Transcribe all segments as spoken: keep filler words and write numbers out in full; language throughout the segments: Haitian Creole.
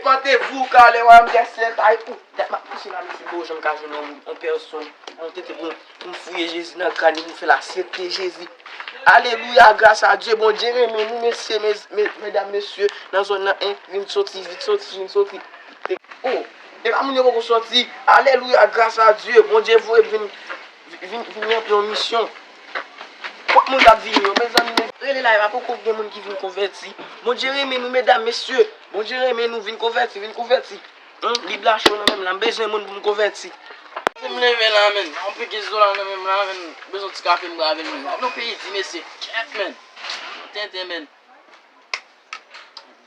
Levantez-vous, car le royaume des cieux est près. Ou, dat m ap kouche la, mesye, bon, jan m ka jwenn yon, yon pèsòn, yon tenten pou, pou m fouye Jezi nan kràn li, pou m fè l aksepte Jezi. Alelouya, gras a Dye, Bondye renmen nou, mesye, mes, mes, medam, mesye, nan zòn nan, en, vin soti, vin soti, vin soti. Oh, e pa moun yo poko soti. Alelouya, gras a Dye, Bondye voye vin, vin, vin ranpli yon misyon. Kot moun k ap vini yo, mezanmi, rele la, e pa poko gen moun ki vin konvèti. Bondye renmen nou, medam, mesye. Bondye renmen nou, vin konvèti, vin konvèti. Hum, Bib la cho nan men m la, m bezwen moun pou m konvèti. M leve la, men. Anpil gen zola nan men m la, men. Bezwen ti kafe m bwè avè l, men. Nan peyi di, mesye. Kèt, men. Tenten, men.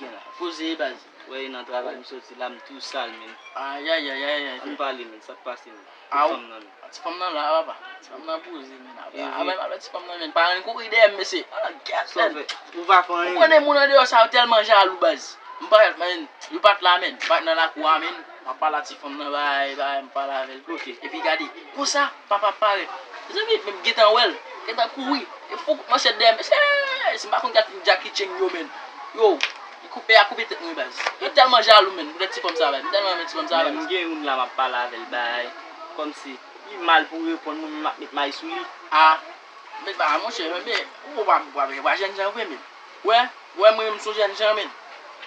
Gen la. Poze, baz. Wè, e nan travay m soti la, m tou sal, men. Ayayayay. Ann pale, men. Sa k pase, men? Kot fanm nan, men? Ti fanm nan la, papa. Ti fanm nan poze, men. Apre, apre, apre ti fanm nan, men. Pa ann kouri dèyè m, mesye. Ala, gèt, men. Ou pa fè anyen. Ou konnen moun andeyò sa yo tèlman jalou, baz. M pa, men, yo pa t la, men. M pa t nan lakou a, men. M ap pale a ti fanm nan, bay, bay, m pale avè l. Ok. Epi gade, konsa, papa parèt. Mezanmi, men m gentan wè l. Gentan kouri. E fou kout manchèt dèyè m. Mesye, si m pa konn kat Jackie Chan yo, men. Yo, li koupe, a koupe tèt mwen, baz. Yo tèlman jalou, men. Poutèt ti fanm sa, baz. M tèlman renmen ti fanm sa, baz. Men m gen youn la, m ap pale avè l, bay. Kòmsi, li mal pou reponn mwen, men m ap met may sou li. Ah. Met ba, monchè, men, ou pa, ou pa, ou pa jènjan vre, men. Wè, wè, mwen, m son jènjan, men.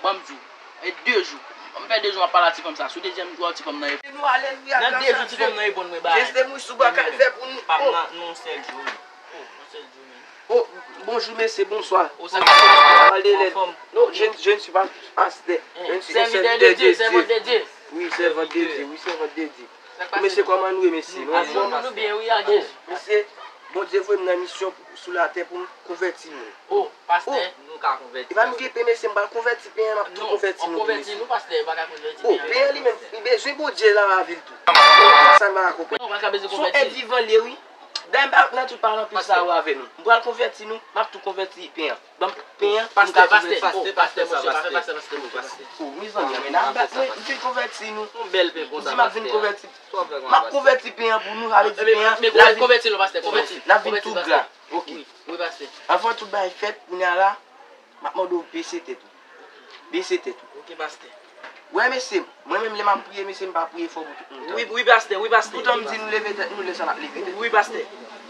Ban m di w. E de jou. M fè de jou m ap pale a ti fanm sa. Sou dezyèm jou a, ti fanm nan reponn. Nan de jou, ti fanm nan reponn mwen, bay. Jezi, mwen sou baka fè pou nou. Pa m nan, nan yon sèl jou, men. Oh, nan yon sèl jou, men. Oh, bonjou, mesye, bonswa. Oh, sa k pase, mesye? Anfòm. Non, je, je ne suis pas pasteur. Je suis un serviteur de Dieu. Sèvitè de Dye. Oui, servant de Dieu, oui, servant de Dieu. Mesye, kòman nou ye, mesye? Nou anfòm? Nou byen, wi, Adje. Mesye, Bondye voye m nan misyon pou, sou latè pou m konvèti moun. Oh, pastè, nou ka konvèti. E pa m gen pen, mesye, m pral konvèti pen an, m ap tou konvèti moun tou, mesye. Oh, pen an li menm, li bezwen Bondye nan lavi l tou. Tout sa n pa ka konprann. Se yon èt vivan li ye, wi. Dayè, m pa nan tout palan pil sa yo avè nou. M pral konvèti nou, m ap tou konvèti pen an. Ban m pen an, m ka konvèti. Pastè, pastè, pastè, pastè, pastè. Oh, mezanmi, men n ap bat mwen, m vin konvèti nou. Yon bèl pen konsa, pastè. M di m ap vin konvèti. M ap konvèti pen an pou nou, sa vle di pen an, n ap vin, konvèti nou, pastè, konvèti. N ap vin tou gra. Ok. Wi, wi, pastè. Anvan tout bagay fèt, kounye a la, m ap mande w bese tèt ou. Bese tèt ou. Ok, pastè. Wè, mesye, mwen menm lè m ap priye, mesye, m pa priye fò pou tout moun tande. Wi, wi, pastè, wi, pastè. Toutan m di nou leve tèt nou, lè sa n ap leve tèt nou. Wi, pastè.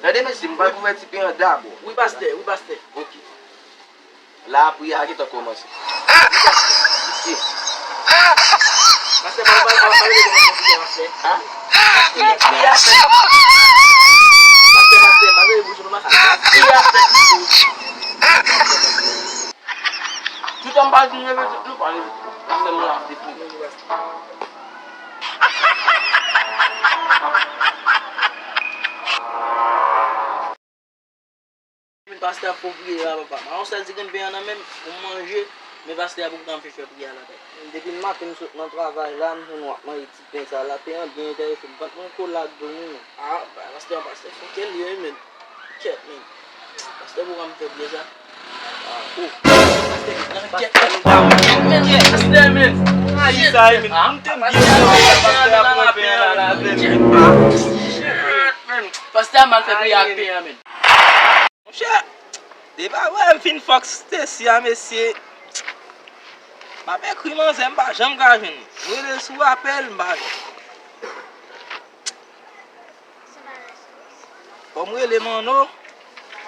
Tande, mesye, m pral konvèti pen an dabò. Wi, pastè, wi, pastè. Ok. La, priyè a gentan kòmanse. Wi, pastè. Ok. Pastè, pa, pa, pa, pa rele kòmanse priyè, pastè. Hein? Priyè a fèt. Pastè, pastè, pa rele bouch nou, pastè. Priyè a fèt. Toutan m pa di nou leve tèt nou, pa leve tèt nou. Pastè, nou la depi. Pastè ap fè w priye la, papa. Mwen yon sèl ti grenn pen an nan men m, pou m manje, men pastè a poko janm fin fè priyè a la, papa. Depi maten m sot nan travay la, m jwenn w ap manje ti pen sa la, pen an byen enterese m. Vant mwen kole ak dlo wi, men. Ah, pastè, pastè, fòkè l ye, men. Kèt, men. Pastè poko janm fè priyè sa. Ah, oh. Pastè, men, kèt, men. Pastè, men. Ayi, sa, men. M te m gen pastè ap pran pen an la, la, men. Pastè a mal fè priyè ak pen an, men. Monchè, depi apre m fin fòk Stacy a, mesye, m ap ekri manzè, m pa janm ka jwenn li. M rele sou apèl, m pa jwenn. Fò m rele Manno,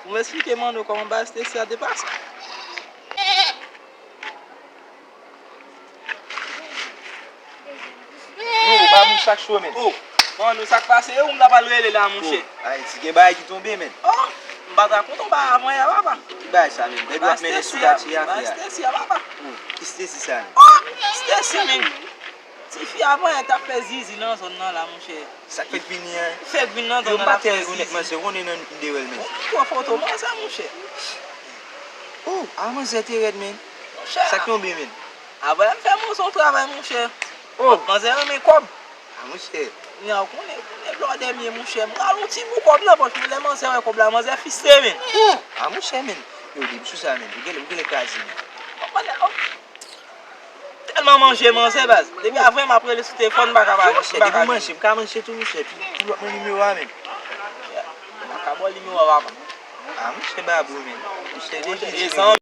pou m esplike Manno kòman bagay Stacy a te pase. Non, ou pa moun chak cho, men. Oh, Manno, sa k pase? E ou m ta pral rele la, monchè. Oh, Ayiti, gen bagay ki tonbe, men. Oh, m pa ta kontan w pa avan yè, papa. Ki bagay sa, men? Depi w ap mennen sou katye a, frè. Bagay Stacy a, papa. Oh, ki Stacy sa, men? Oh, Stacy, men. Tifi avan yè t ap fè zizi nan zòn nan la, monchè. Sa k fèk vini an? Fèk vin nan zòn nan, l ap fè zizi. Yo, m pa tè rekonèt manzè, ou konnen nan m te wè l, men. Ou pran foto manzè, monchè. Oh, a manzè te rèd, men. Monchè. Sa k tonbe, men? Apre m fè manzè yon travay, monchè. Oh. Manzè renmen kòb. A, monchè. Kounye a, ou konnen, konnen blòdè m ye, monchè. M rale yon ti bout kòb nan pòch mwen, lè manzè wè kòb la, manzè fiste, men. Oh, a, monchè, men. Yo, depi sou sa, men. Ou genlè, ou genlè kraze, men. Tèlman manje manzè, baz. Depi avan m ap rele sou telefòn, m pa ka pa, m pa ka jwenn. Depi manje, m ka manje tou, monchè. Epi, pou lòt mwen nimewo a, men. M pa ka ba w nimewo a, papa. A, monchè, babou, men. Monchè, depi zanmi.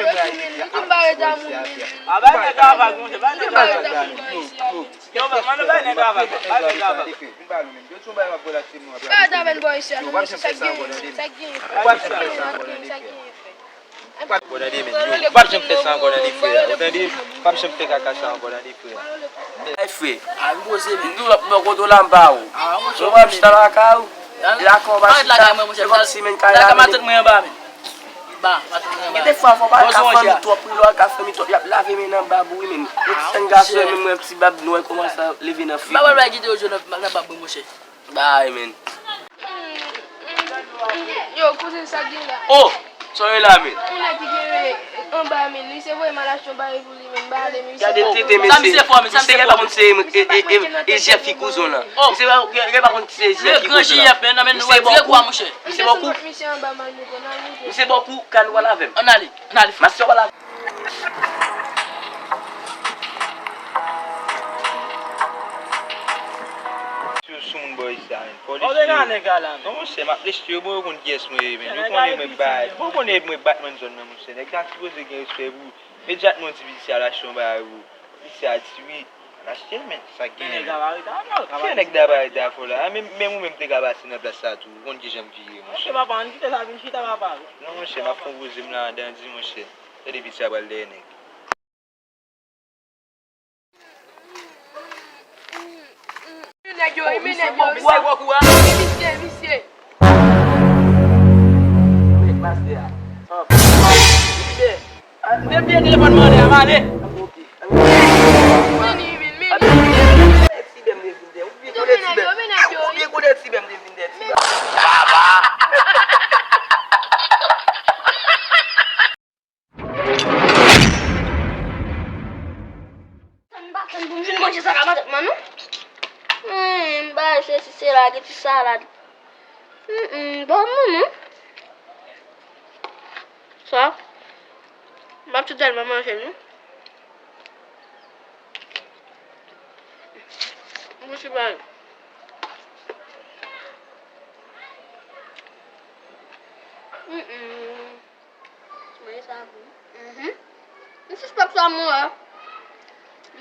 fè m rayi nèg la. Ap di bò isi a, fè. A, bay nèg la vag, monchè, bay nèg la vag. Yo, mande bay nèg la vag, bay nèg la vag. Vin ba nou menm. Yo, ti yon bagay m ap relache nou. Bay nèg la vag, bò isi a, non, mesye, sa k genyen, sa k genyen, frè. Sa k genyen, frè. Ou p ap janm fè sa ankò, tande, frè. Ou tande? Ou p ap janm fè kaka sa ankò, tande, frè. Ay, frè. M di w lòt bò kote w la, m pa ou. Mwen, m chita lakay ou. Lakay ou pa chita. Yo pa simen kay la, men. Gen de fwa, fò pa al ka fanmi twòp, wi, lè w al ka fanmi twòp, y ap lave men nan bab ou, wi, men. Yon ti jèn gason, menm mwen, ti bab nou, wè kòman sa leve nan figi. Ba wè, ba kite yo jwe nan, nan bab mwen, monchè. Bay, men. Yo, kouzen, sa k gen la? Oh! Sa w ye la, men? Yon nèg ki gen anba, men. Li se voye m al achte yon bagay pou li, men. Ba ale, men. Gade tete, mesye. Sa misye fò, men. Sa misye fò. Misye pa konn se, e, e, e, e jèf ki kouzen w lan. Oh! Misye pa, e, e pa konn se jèf ki kouzen w lan. Misye bòkou. Misye bòkou. Misye bòkou, ka nou al avè m. Ann ale, ann ale. Masya w al avè m. Sou, sou moun bò isi a, men. Fò li sou. Non, monchè, m ap leste yo, bon, yo konn kiyès mwen ye, men. Yo konnen mwen bay. Bon, yo konnen mwen Batman zòn nan, monchè. Nèg la sipoze gen respè pou ou. Imedyatman w di piti a al achte yon bagay pou ou. Piti a di wi, al achte l, men. Sa k genyen? Fè nèg la pa rete afè w la. Men, men ou menm te ka pase nan plas sa tou. Ou konn kijan m vire, monchè. Ok, papa, ann kite sa vin chita, papa. Non, monchè, m ap fè yon poze m la, andan di, monchè. Tande piti a pral dèyè nèg. Nèg yo, men nèg yo, men nèg yo. Misye, misye. Nèg pastè a. Misye. Ah, m te bliye telefòn mwen anlè a, m ale. Vini, vini, vini. Ti bèm te vin dèyè. Ou byen konnen ti bèm. Ou byen konnen ti bèm te vin dèyè, ti bèm. M pa tann pou m vin manje sa ka matant mwen, non. Hmm, m bay sesi, sela, gen ti salad. Hmm, hmm, bon, non, non. Sa, m ap tou tèlman manje, non. M gouti bagay. Hmm, hmm. Mwen sa vre. Mhm. M sispèk sa mwen wè.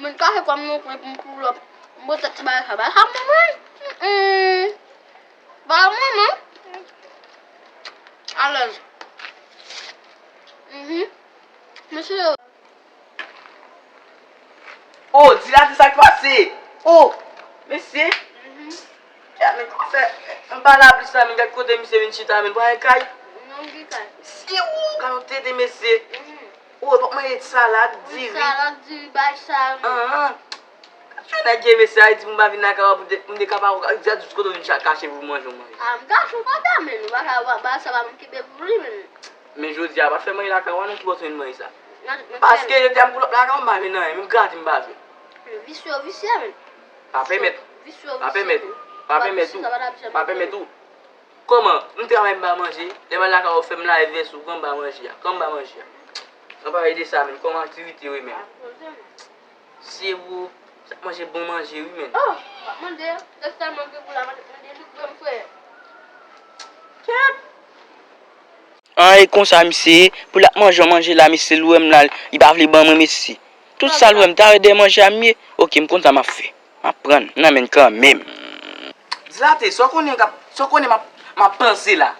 Mwen kache kò m nan kwen pou m pull up. M pote ti bagay sa. Bagay sa mwen mwen. Mm-mm. Bagay mwen mwen. Alèz. Mhm. Mesye yo. Oh, di la di sa k pase. Oh, mesye. Mhm. Ya, men kòman fè? M pa la plis la, men gad kote misye vin chita, men pral kay. Non, m gen kay. Mesye, ou, gad yon tete, mesye. Mhm. Ou, e pa manje salad, diri. Salad, diri, bay sa, men. An, an. Gad yon nèg ye, mesye, Ayiti, pou m pa vin lakay ou, pou m te, pou m te kapab, gad jis kote w vin cha-, kache pou manje, w manje. A, m kache, ou pa ta, men. Ou pa ka, ou pa, ba sa pa m kenbe pou li, men. Men jodi a, pa fè manje lakay ou a non, ki bò w te jwenn manje sa? Paske yo te di m pull up lakay ou, m pa jwenn anyen, menm grate m pa jwenn. Visye, visye, men. Pa pèmèt. Visye, pa pèmèt. Pa pèmèt ou. Pa pèmèt ou. Kòman? M travay m pa manje, lè m al lakay ou fè m layè vès ou, kòman m pa manje a? Kòman m pa manje a? An pale de sa, men, kòman aktivite yo ye, men? Se ou, sa manje bon manje, wi, men. Oh, m ap mande, lè sèlman gen pou la, mande, mande, li granm frè. Kèt! An, e konsa misye ye, pou l ap manje yon manje la, misye l wè m la, li pa vle ban mwen, mesye. Tout sa l wè m, ta wè dèyè manje a m ye. Oke, m konn sa m ap fè. M ap pran l nan men l kanmenm. Dilate, sa w konnen k ap, sa w konnen m ap, m ap panse la.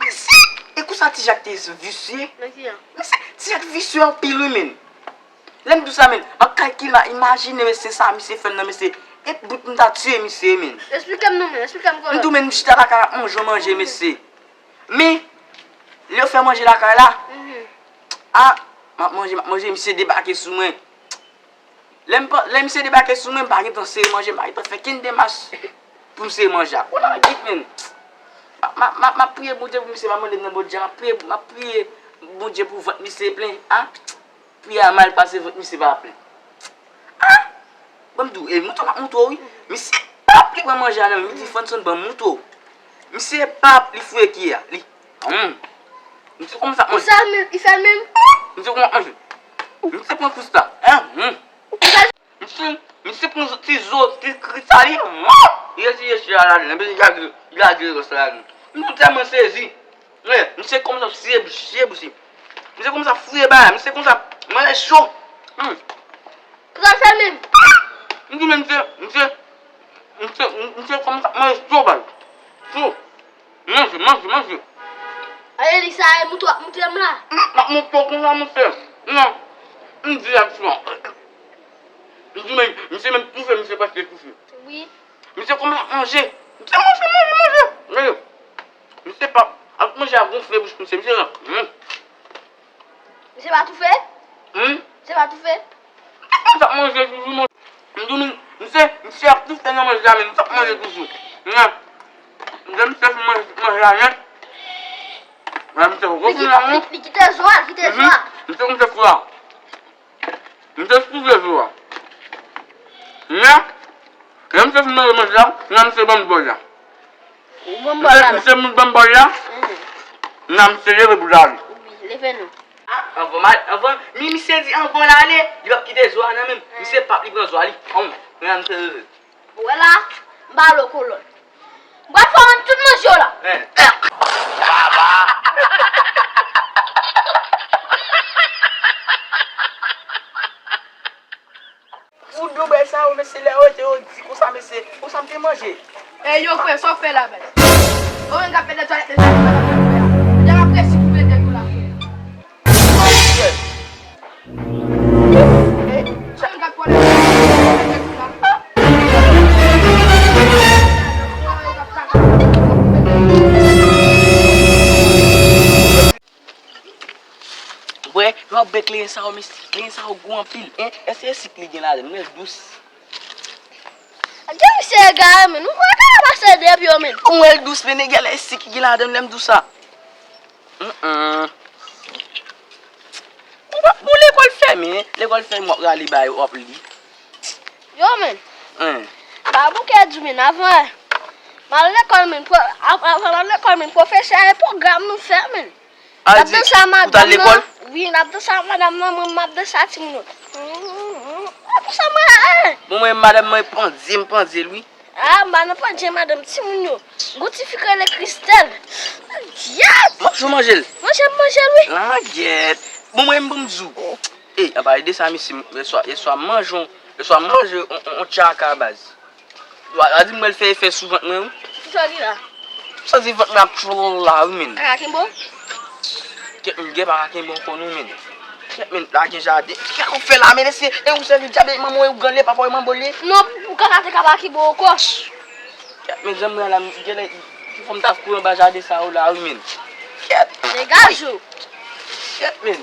Mesye, e konsa Ti Jak te visye? Mesye, Ti Jak visye anpil, wi, men. Lè m di w sa, men, m ap kalkile, m ap imajine, mesye, sa misye fè m nan, mesye. E bout m ta tiye misye, men. Esplike m non, men, esplike m kòrèk. M di w, men, m chita lakay la, m ap manje yon manje, mesye. Men, lè yo fè manje lakay la, a, m ap manje, m ap manje, misye debake sou mwen. Lè m pa, lè misye debake sou mwen, m pa gentan sere manje, m pa gentan fè kenn demach pou m sere manje a. Kounye a, git, men. M ap, m ap, m ap, m ap priye Bondye pou misye pa mande m nan bòdja, m ap priye, m ap priye Bondye pou vant misye plen, a. Priye a mal pase, vant misye pa plen. A! Ban m di w, e, mouton m ap moutre w, wi. Misye p ap vle pran manje a nan men m, li di, Fanson, ban m moutre w. Misye pap, li fouye kiyè a. Li. Hmm. Misye kòmanse ap manje. Sa menm, li fè menm. Misye kòmanse ap manje. Misye pran kous la. Hein? Hmm. Misye, misye pran ti zo, ti kri sa li. Hmm. Li retire chè a ladan. Epi li lage, li lage rès la ladan. M tèlman sezi. Wi, misye kòmanse ap siye bouch, siye bouch li. Misye kòmanse ap fouye bagay, misye kòmanse ap manje cho. Hmm. Kisa l fè menm? M di men misye, misye, misye, misye kòmanse ap manje cho baz. Cho. Manje, manje, manje. Ale li sa e moute w ap moute m la. M ap moute w konsa, monchè. Non. M di ak cho. M di men, misye menm toufe, misye prèske toufe. Wi. Misye kòmanse ap manje. Misye manje, manje, manje. Gade. Misye pa ap manje a gonfle bouch misye. Misye la. Hmm. Misye pa toufe? Hmm? Misye pa toufe? Misye ap manje toujou, mon. M di nou, misye, misye ap toufe nan manje la, men misye ap manje toujou. Nan. Lè misye fin manje, manje la nèt. Wè, misye poko fin la, non. Li, li, li kite zo a, li kite zo a. Mhm. Misye kòmanse fou la. M te souke sou a. Men, lè m te fin manje manje la, nan m te ban m bòl la. Ou ban m bòl la? M te ban m bòl la, nan m te leve pou l ale. Wi, leve non. Ah, anvan m al-, anvan, mi, misye di anvan l ale, li p ap kite zo a nan men m. Misye p ap li pran zo a, li, anm, nan m te leve. Ou wè la, m ba l kolòn. M pral fè w rann tout manje w la. Hein. Ou do bay sa yo, mesye, lè yo te yo di konsa, mesye, konsa m te manje. Ey, yo, frè, sa w fè la, baz? Ou menm k ap fè de twalèt, de twalèt, sa w ap fè a? Deja m ap resi pou mete nou la, frè. Wè, yo ap bwè kleren sa yo, mesye. Kleren sa yo gou anpil, en. Èske e sik li gen ladan l? M wè l dous. Gen misye egare, men. Nou wè kaka pase de pye, men. M wè l dous, men, nèg la, e sik ki gen ladan l, lè m di w sa. Mm, mm. Ou pa, bon, lekòl fèmen, en. Lekòl fèmen, w ap rale bagay, w ap li. Yo, men. Hein. Ba bouke di, men, avan, m al lekòl, men, pwo-, av-, avan m al lekòl, men, pwofesè a e pwogram nou fè, men. N ap danse ak madanm nan. Wi, n ap danse ak madanm nan, mwen, m ap danse ak timoun yo. N ap danse ak madanm, eh. Bon, mwen, madanm mwen pandye m, pandye l, wi. Ah, m pa nan pandye madanm timoun yo. Gon ti fi k rele Kristèl. Gyèt! Manje w manje l? Manje m manje l, wi. Langyèt. Bon, mwen, m bon m di w. E, anpale de sa, mesye, yèswa, yèswa m manje, yèswa m manje on, on, on tchaka baz. Wa, wa di m wè l fè efè sou vant mwen, wi. Kisa ki la? M santi vant mwen ap tchwou la, wi, men. Kaka kenbe w? Kèt, men, gen pa ka kenbe w ankò, non, men. Kèt, men, la gen jaden. Kisa w fè la, men, mesye? E ou sèvi dyab, e manman w, e ou grann li, papa w, e manbo li? Non, pou, pou kaka te ka pa kenbe w ankò. Kèt, men, zanmi an la, m, genlè, fò m ta kouri anba jaden sa yo la, wi, men. Kèt. Degaje w. Kèt, men.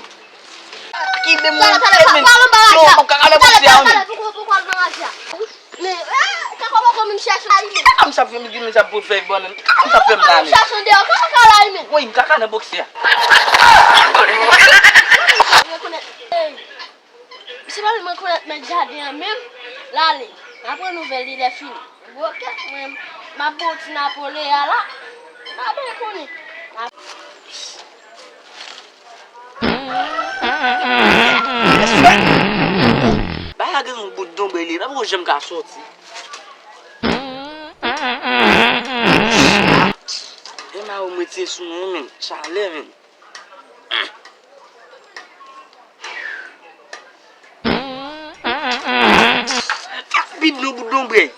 Ki de moun, talè, talè, men. Pa, pa al anba raje a. Non, m pa ka al nan bòksè a, men. Talè, talè, poko, poko al nan raje a. Men, eh, kaka poko menm chèche la, wi, men. Kaka m sa fè m, di men sa pou fè bannann. Kaka m sa fè m la, men. Chèche deyò, kaka la, wi, men. Woy, m kaka nan bòksè a. Rekonèt, ey. Misye pa menm rekonèt mèt jaden an menm. L ale. M a pran nouvèl li lè fini. Bon, kèt, mwen, m ap ba w ti napole a la. M a byen konnen. Bagay la gen yon bout donbèy li, pa poko janm ka sòti. E ma ou mete sou mwen, men, chalè, men. Bib nou bout donbrèy.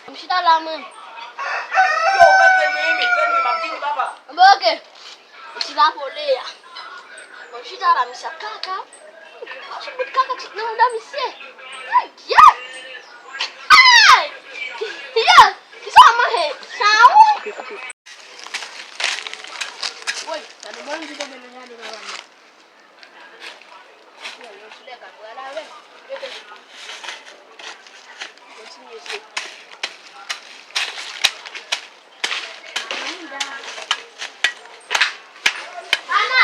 M chita la, mwen. Yo, ou mèt fè mwen, mèt fè mwen, m ap vini, papa. Bon, oke. M chita pole a. Bon, m chita la, misye ap kaka. Mwen sou bout kaka ki nan mouda misye. Ay, yes! Ay! Yes! Kisa w manje? Sa ou? Woy, gade bòl m te tonbe nan jaden papa m nan. Yon ti lè ka pral avè l. Yo te kontinye jwe. Ana!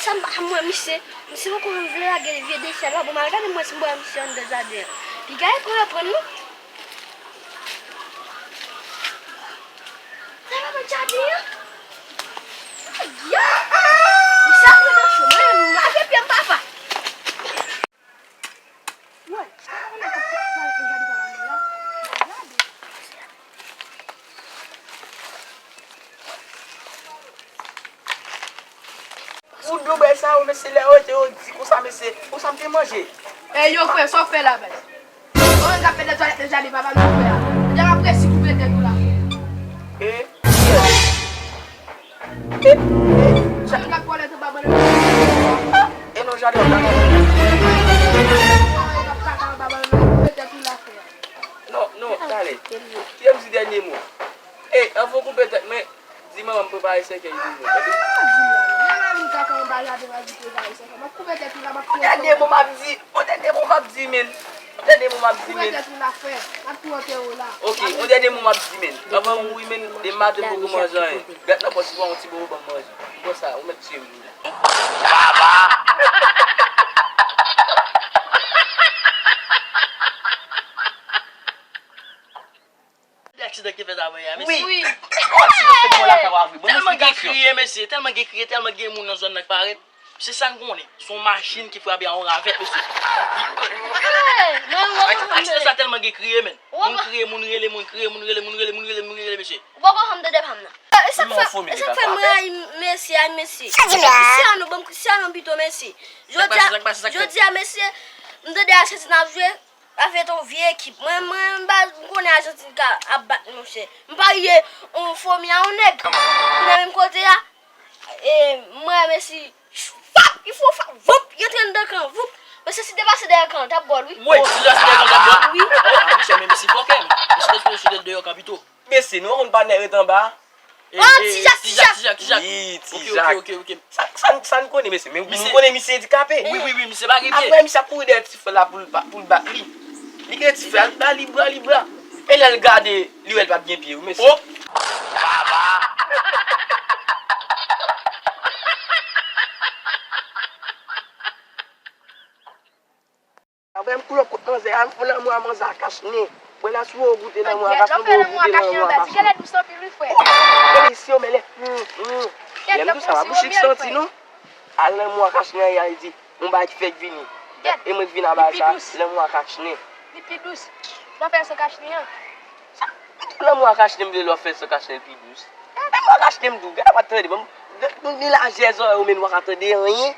Sa m pa janm wè misye, misye poko janm vle lage vye desyè la. Bon, m al gade m wè si m wè misye anndan jaden an. Piga e pran aprann wi. Sa va nan jaden an? Aya! Misye ap pran nan cho, mwen lave pye m papa. Wè, sa konnen k ap pale pou jade pa la. Ou dwe bay sa yo, mesye, lè yo te yo di konsa, mesye, konsa m te manje. Ey yo, frè, sa w fè la, baz? Ou menm k ap fè de twalèt nan jaden papa m nan, frè a. Deja m ap resi koupe tèt ou la, frè. E? Ou menm k ap vòlè tou ba bòlè. E non, jaden w ap kaka. Ou menm k ap kaka anba bòlè, koupe tèt ou la, frè. Non, non, talè. Kite m di dènye mo. Ey, anvan w koupe tèt mwen, di manman m prepare sèkèy pou mwen, tande? Sa di la, menm manmi kaka anba jaden, w ap di prepare sèkèy. M ap koupe tèt ou la, m ap tou antere w la. On dènye mo m ap di, on dènye mo m ap di, men. On dènye mo m ap di, men. Koupe tèt ou la, frè. M ap tou antere w la. Ok, on dènye mo m ap di, men. Anvan m mouri, men, demen maten m poko manje anyen. Gad nan pòch ou pran yon ti bobo ban m manje. M pran sa, ou mèt tiye m. De aksidan ki te fèt avè yè a, mesye. Wi. Wi. Gwo aksidan fèt bò lakay w a vre. Bon, tèlman gen kriye, mesye. Tèlman gen kriye, tèlman gen moun nan zòn nan k parèt. Se sa n konnen. Se yon machin ki frape a yon ravèt, mesye. Hey, mwen, mwen, mwen, aksidan sa tèlman gen kriye, men. Moun kriye, moun rele, moun kriye, moun rele, moun rele, moun rele, moun rele, mesye. Ou poko janm tande pa m nan. E sa k fè, e sa k fè mwen rayi mesye, ay mesye. Cristiano, ban m Cristiano pito, mesye. Jodi a, jodi a, mesye, m tande Ajantin ap jwe. Avèk yon vye ekip. Mwen, mwen, m pa, m konnen Ajantin ka ap bat, monchè. M parye yon fomi a yon nèg. Ki nan menm kote a. E, mwen, Messi, fap, li fè yon fap, voup, li antre anndan kan, voup. Messi, si te pase dèyè kan, t ap gòl, wi. Wi, si te pase dèyè kan, t ap gòl. Wi. Oh, ah, monchè, men Messi fò kè m. Messi te sou chute deyò kan pito. Messi, nou konn pa nèg ret anba. E, oh, e, Ti Jak, Ti Jak, Ti Jak. Ti Jak, Ti Jak. Wi, Ti Jak. Ok, ok, ok, ok. Sa, sa, sa n konnen, mesye. Men nou konnen misye andikape. Wi, wi, wi, misye pa gen pye. Apre, misye ap kouri dèyè ti frè la pou l pa, pou l bat li. Li gen ti frè, l ba li bra, li bra. E lè l gade, li wè l pa t gen pye, wi, mesye. Oh! Avè m koulòk kot manzè a, m fè lanmou a manzè a kachnen. Wè la si w goute lanmou a kachnen, w goute lanmou a kachnen. Genlè dous anpil wi, frè. Wè li si yo, men lè, hmm, hmm. Lè m dous sa, pa bouch li k santi, non. Al lanmou a kachnen, y al di, yon bagay ki fèk vini. E mwen k vin a bagay sa, lanmou a kachnen. Li pi dous. Nan fè san kachnen an. Sa, lanmou a kachnen, m vle lè w fè san kachnen, l pi dous. Lanmou a kachnen, m di w, gade, w pa tande, ban m, gade, ni lajè zòrèy ou, men w pa ka tande anyen.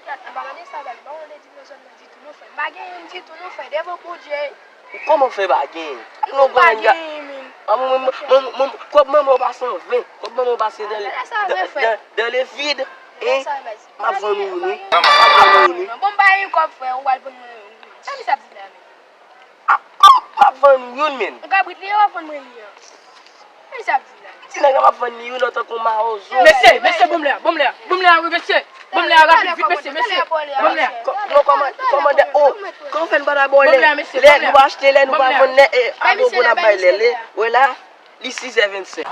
Gad, m pa mande sa, baz, m pa mande di nan zòn nan ditou non, frè. M pa gen youn ditou non, frè, devan Bondye. Ou kòman fè pa gen? Ou pa gen youn, men. Ah, mwen, mwen, mwen, mwen, kòb manman w pase an ven. Kòb manman w pase dan, dan, dan, dan le vide. Hein? M ap vann ou youn, wi. M ap vann ou youn, wi. Bon, m pa gen kòb, frè, ou al vann mwen youn. Sa misye ap di la, men? Ah, m ap vann ou youn, men. Yon kabrit li ye, w ap vann mwen li an. Sa misye ap di la? Ti nèg la, m ap vann li youn antanke yon mawozo. Mesye, mesye, bon m lè a, bon m lè a, bon m lè a, wi, mesye. Bon m lè a, rapid, vit, mesye, mesye. Bon m lè a. Kò-, non, kòman-, kòmandè, oh, kòman fè n pa ta ba w lè? Lè nou pa achte, lè nou pa vann, lè, eh, agogo n ap bay lè, lè, wè la, li sizè vennsenk.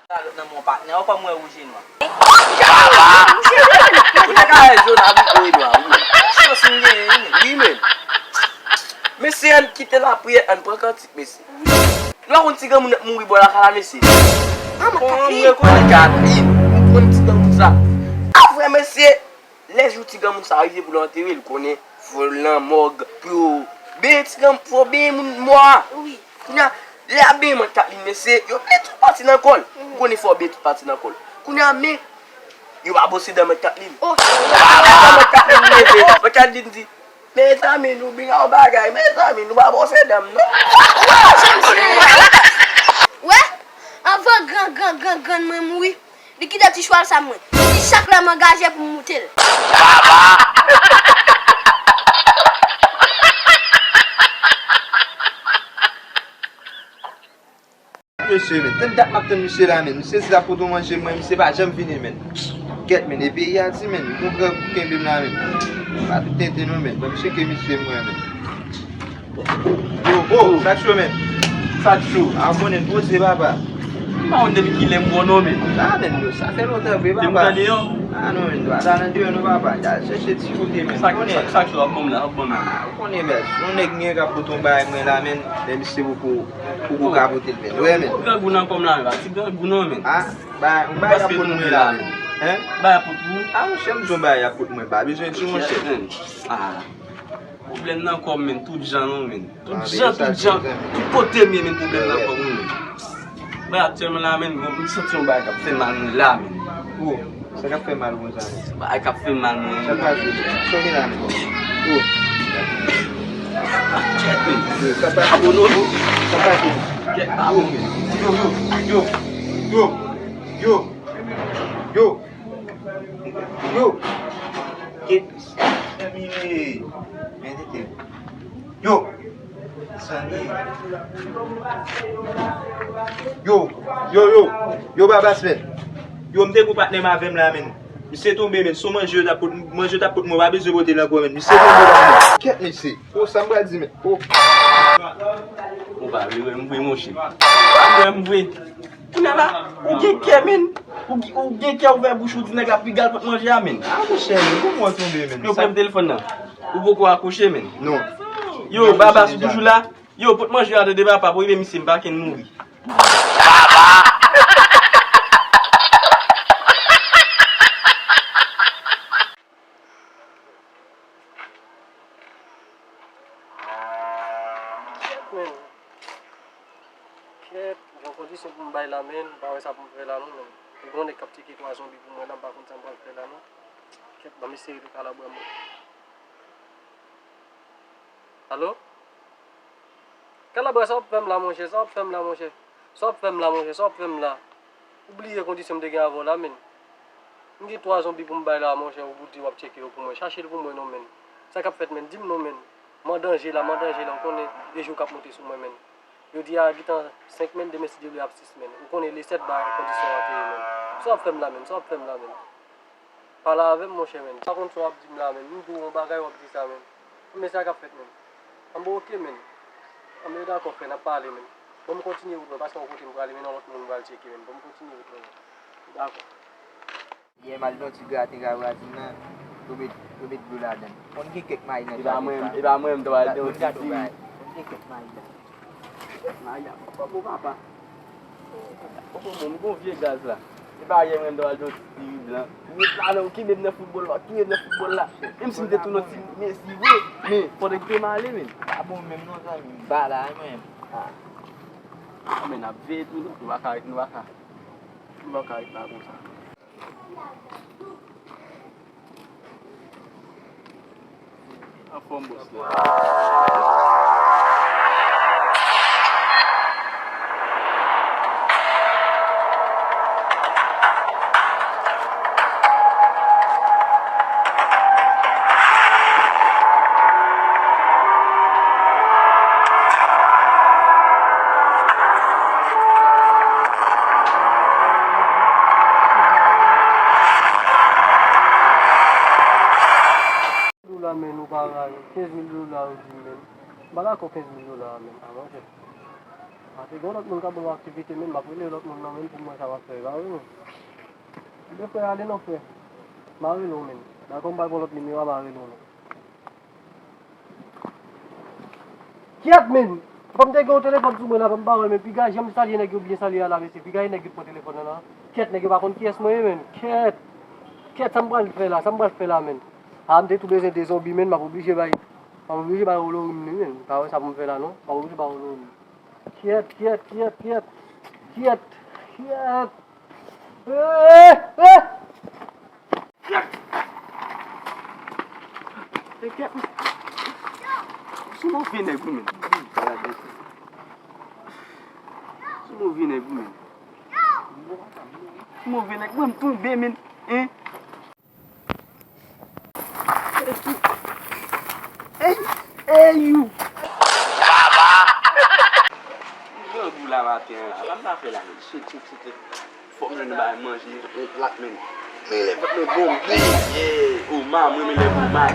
Sa lòt nan men w patnè, ou pa m wè wouj e nwa. Ou te ka wè jòn a bouko e nwa, wi. Chans m genyen, wi, men. Mesye, ann kite lapriyè, ann pran kantik, mesye. Nou pa konn ti granmoun ap mouri bò lakay la, mesye. Bon, m rekonèt Katlin, m konn ti granmoun sa. A vrè, mesye, lè jou ti granmoun sa rive pou l antere l, konnen fò l nan mòg pou yo benyen ti granmoun, fò benyen moun mò a. Wi. Kounye a, lè y ap benyen mòg Katlin, mesye, yo benyen tout pati nan kò l. Ou konnen fò yo benyen tout pati nan kò l. Kounye a, men, yo pa bwose dan mòg Katlin. Oh. Lè mòg Katlin leve, mòg Katlin di, mezanmi, nou byen yon bagay, mezanmi, nou pa bwose dan m, non. Wè, anvan gran, gran, gran, grann mwen mouri, li kite ti chwal sa mwen. Li chak lè m angaje pou m moute l. Mesye, men, tann dat m ap tann misye la, men. Misye di l ap pote yon manje mwen, misye pa janm vini, men. Kèt, men, e peyi a di, men, kontrè pou kenbe m la, men. Pa tout tenten non, men. Ban m tcheke misye mwen, men. Oh, oh, sa k cho, men. Chak jou. A konnen poze papa. M pa konn depi kilè m wè w non, men. A, men, yo, sa fè lontan vre, papa. Te m tande yo. A, non, men, nou pa ta nan deyò, non, papa. N al chèche ti kote, men. Chak, konnen. Chak, chak jou, w ap ban m la, w ap ban m la. A, ou konnen, bèl. Yon nèg gen k ap pote yon bagay mwen la, men. Men misye poko, poko ka pote l, men. Wè, men. Ou grangou nan kò m la, men. Pa ti grangou non, men. A, ba, yon bagay k ap pote mwen la, men. Hein? Bagay ap pote pou ou? A, monchè, m di yon bagay ap pote mwen. Pa bezwen di, monchè. A. Pwoblèm nan kò m, men, tout jan non, men. Tout jan, tout jan, tout kote m ye, men, pwoblèm nan kò m, men. Mwen aktyèlman la, men, bon, m santi yon bagay k ap fè mal mwen la, men. Oh, sa k ap fè mal konsa, men? Bagay k ap fè mal mwen. Sa pase? Sa w gen la, men? Oh. Kèt, men. Sa pase? Sa pase? Kèt, pa bon, men. Yo, yo, yo, yo, yo, yo, yo. Kèt. Yo! Sa li ye? Yo! Yo, yo! Yo, Babas, men! Yo, m te gon patnè m avè m la, men. Misye tonbe, men. Se yon manje yo t ap pot, manje yo t ap pot mwen, pa bezwen pote l ankò, men. Misye tonbe la, men. Kèt, mesye. O, sa m pral di, men. O. Ou pa vle wè m vre, monchè. Ou pa vle wè m vre. Kounye a la, ou gen kè, men. Ou, ou gen kè ouvè bouch ou di nèg la piga l pot manje a, men. A, monchè, men, kòman w tonbe, men? Yo, pran telefòn nan. Ou poko akouche, men. Non. Yo, Babas, ou toujou la? Yo, pot manje a, tande, papa, pou rive misye, m pa ken mouri. Kèt, men. Kèt, gon kondisyon pou m bay la, men, m pa wè sa pou m fè la, non, men. Gon nèg k ap tcheke twa zonbi pou mwen la, m pa konn sa m pral fè la, non. Kèt, ban m eseye tou kalabwa mwen. Alo? Kalabwa, sa w ap fè m la, monchè? Sa w ap fè m la, monchè? Sa w ap fè m la, monchè? Sa w ap fè m la? Ou bliye kondisyon m te gen avè w la, men. M gen twa zonbi pou m bay la, monchè, ou di w ap tcheke yo pou mwen. Chache l pou mwen non, men. Sa k ap fèt, men? Di m non, men. M an danje la, m an danje la, ou konnen e jou k ap monte sou mwen, men. Jodi a gentan senk, men, demen si Dye vle ap sis, men. Ou konnen le sèt ba kondisyon an te ye, men. Sa w ap fè m la, men? Sa w ap fè m la, men? Pale avè m, monchè, men. M pa konn sa w ap di m la, men. M di w yon bagay, w ap di sa, men. Men sa k ap fèt, men. Anben, oke, men. Anben, dakò, frè, n ap pale, men. Ban m kontinye wout mwen, paske yon kote m prale, men yon lòt moun m pral tcheke, men. Ban m kontinye wout mwen, men. Dakò. Yè m al nan ti graten ravazin nan, yo met, yo met dlo ladan l. Konn gen kèk mayi nan jaden sa. E pa mwen, e pa mwen, m t ap al nan yon ti diri. Konn gen kèk mayi la. Kèk mayi la, poko bon, papa. Poko bon, m gon vye gaz la. E pa yè mwen m t ap al nan yon ti diri blan. Ou ret la, non, ou kenbe m nan foutbòl la, ou kenbe m nan foutbòl la. Menm si m te tou nan ti mezi vre, men fòk m te mal ale, men. Pa bon menm non, zanmi, m pa la, mwen. Ah. Ah, men n ap veye tou, non, nou pa ka ret, nou pa ka. Nou pa ka ret la konsa. Anfòm, bòs la. Dola, men, ou pa rayi. Kenz mil dola, ou di, men. M pa dakò kenz mil dola a, men, a, monchè. Paske gen lòt moun k ap ban m aktivite, men, m ap rele lòt moun nan, men, pou m wè sa m ap fè, pa vre, men. Ebyen, frè, ale non, frè. M a rele w, men. Dakò, m pral pran lòt nimewo a, m a rele w, men. Kyèt, men! Fò m te gen yon telefòn sou mwen la, fò m pa wè, men piga jan m salye nèg yo byen salye a la, mesye, piga e nèg yo t pran telefòn nan la. Kyèt, nèg yo pa konn kiyès mwen ye, men. Kyèt! Kyèt, sa m pral fè la, sa m pral fè la, men. A, m te tou bezwen de zonbi, men, m ap oblije bay, m ap oblije bay Olorim li, men. M pa wè sa pou m fè la, non. M ap oblije bay Olorim. Kyèt, kyèt, kyèt, kyèt. Kyèt, kyèt. Eh, eh. Kyèt. Eh, kyèt. Se move nèg ou menm. Se move nèg ou menm. Se move nèg, mwen m tonbe, men. Hein? Ey, ey, you. Grangou la maten an la, sa m ta fè la, men? Shit, shit, shit, shit. Fò m jwenn bagay manje, yon plat, men. Men lè vant mwen bonbe, yeah. O, ma, mwen renmen lè pou may.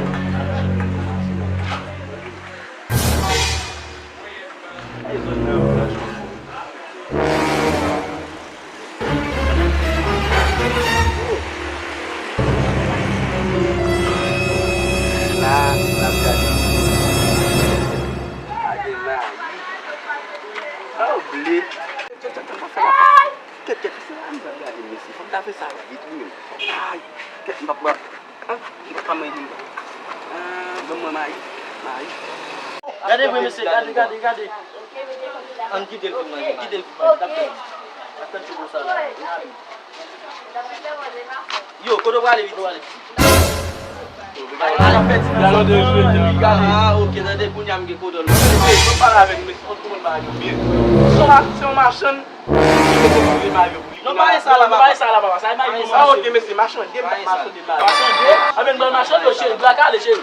Ey, zòn nan, Gade mayi. Sa w ble. Kèt, kèt, kèt, se la m pral gade, mesye. Fò m ta fè sa vit, wi, menm. Ay, kèt, m p ap pran. Ah, m p ap pran mwen, ah, ban mwen mayi. Mayi. Gade vre, mesye, gade, gade, gade. Ann kite l fin manje, kite l fin manje, n ap tann. N ap tann ti bo sa la. Yo, kote w prale, Viti? Ay, ay, pèdi nan zòn nan. Ah, ok, tande, kounye a m gen kodòl. Mesye, fò pale avè m, mesye, fò konprann bagay yo byen. Se yon ma-, se yon machann ki mete kote mayi pou li. Non, pa gen sa la, papa. Pa gen sa la, papa. Sa e mayi pou manje. Ah, ok, mesye, machande, m ap machande mayi. Machande? Anben, ban machande, cheri, bra kale, cheri.